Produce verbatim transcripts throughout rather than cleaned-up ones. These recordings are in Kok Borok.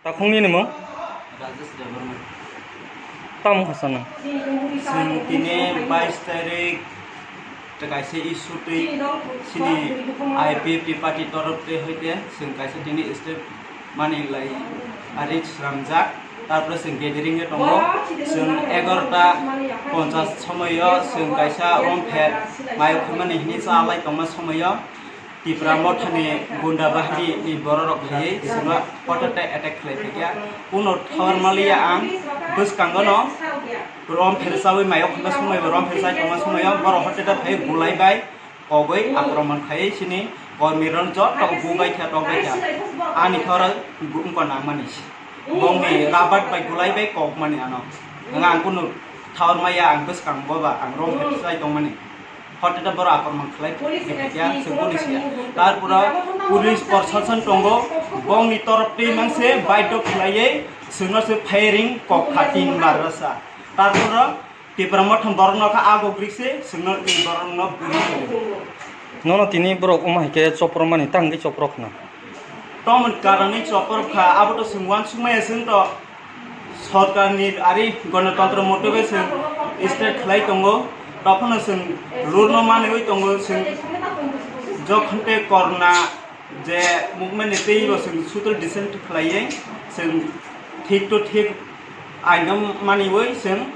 Takhung nini mung? Rajesh Debbarma. Tamo kha sana? Chwng tini bais tarik kaisa issue twi chini I P F T party torof twi hoite chwng kaisa tini step mani lai ari sramjak. Tarpore chwng gathering e tongo. Chwng egarota ponchas somoyo chwng kaisa room pher mayo khumani hini cha lai tongma somoyo Tipra Mothani gunda bahini ni bororok hai chwngno hotate attack khlai phaikha. Kuno thawar maliya ang bwskango no rom phersawi mayo khumba somoyo rom phersai tongma somoyo borok hotate phai gulai bai kogwi akromon khai chini kormirok joto bubaikha tokbaikha. Ani khoro wngkha nangmani. Bongni rabat bai gulai bai kokmani ano. Ang kuno thawar maya ang bwskango ba ang rom phersai tongmani. Hotel borok akorman khlai khlai ya, chwng police ya. Tarpore police proshashan tongo, bongni torop twi mangse baidhyo khlaiwi chwngno se firing kok kha tin bar rasa. Tarpore Tipra Mothani borokno kha ago grikse chwngno borokno buri. Nono tini borok wng hai khe chopro mani tangwi chopro khna. Tomoni karonwi chopro kha, abo to chwng uansukmaya chwng to. Sorkarni ari Ganatantro motobe chwng state khlai tongo, tophano chwng rule no manwi tongo, chwng jokhon tei korna je movement ni tei bo chwng sutul descent khlaiwi chwng thik to thik aino maniwi chwng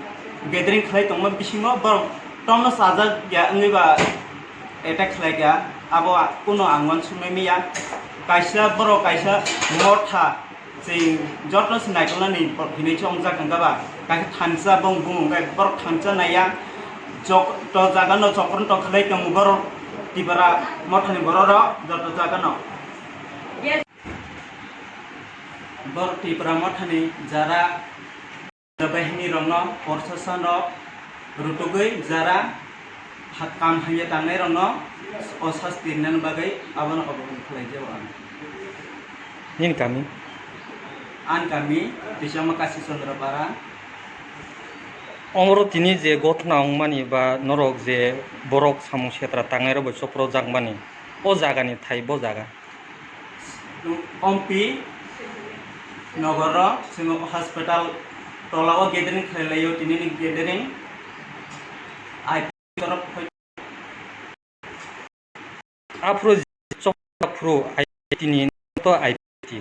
gathering khlai tongma bisingo borok tomno sajak ya wngwi ba attack khlai kha, abo kuno ang uansuknai maya, kaisa borok kaisa motha. Chwng joto se naikolnani hinwi se wngjak hwnkha ba, kaisa thansa bong bumung bai borok thansa naiya, joto jaga no chokron tok khlai tongo borok Tipra Mothani borok rok joto jaga no. Borok Tipra Mothani jara Bahini rokno, proshashan rok rutugwi jara ha-, kam hamya tangnai rokno o sasti rinani bagwi abono obohon khlai jago ang. Nini kami? Ani kami Tisama Kasi Chandra Para. Omoro tini je gotna wngmani ba norok je borok samung setra tangnai rok bai chopro jakmani, o jaga ni thai bo jaga. Ompi nogoro chwng hospital tola o gathering khlai laio, tini ni gathering. Ai torop hoi. Aphuru chok aphuru I P T ni to I P T.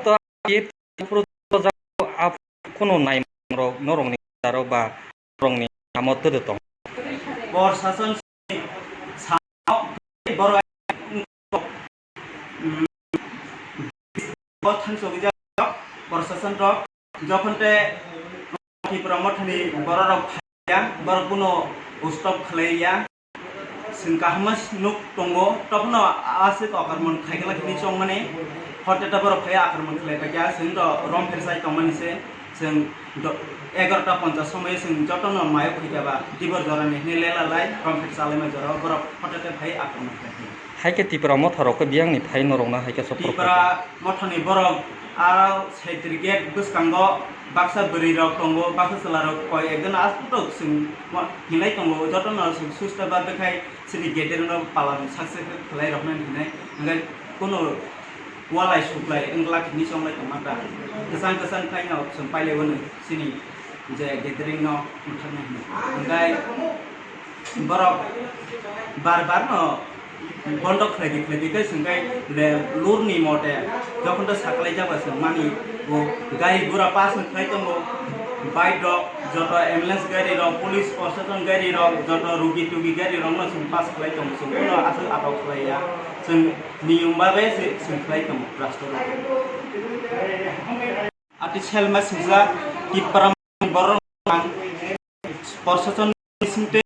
To I P T aphuru to aphuru kono nai rok norok ni rok ba rongni amo todo tong. Proshashan sa-, borok, mm, bo thansogwi jak proshashan rok jokhon te Tipra Mothani borok rok phaiya, borok kuno ustop khlaiya, chwng kaham nuk tongo, tokno aswk akromon khaikha hinwi chongmani, hote ta borok phaiya akromon khlai paikha, chwng to rom phersai tongmani se. Chwng do-, egarota ponchas somoi chwng jotono mayo khuikha ba, dibor jorani hwnwi lela lai, romphek chalaima jorao borok hotate phai akromon khlai kha. Hai khe Tipra Motha rok khe biyang ni phai norok no hai khe sopor Tipra kha. Mothani borok a side gate bwskango baksa bwrwi rok tongo, baksa chwla rok koi ekjon aswk chwng hinlai tongo, jotono chwng susta ba bwkhai chini gate no palan sakse khlai rok nani hinai, hwnkhai kuno Walai suklai wngla khe ni chonglai tongma ta. Kwchang kwchang khaino chwng pailai wano chini je gathering no mwthangna hino. Hwnkhe borok bar bar no bondo khlai di khlai di khe chwng kai le lurni mote jokhon to saklai jaba chwng mani bo gai gura pass no khlai tongo. Bike rok joto ambulance gari rok police proshashan gari rok joto rugi tugi gari rok no chwng pass khlai tongo chwng bono aswk atok khlai ya. Chwng Niyom bagwi se chwng khlai tongo rastro. Ati selma swijak Tipra borok ang proshashan bisingtwi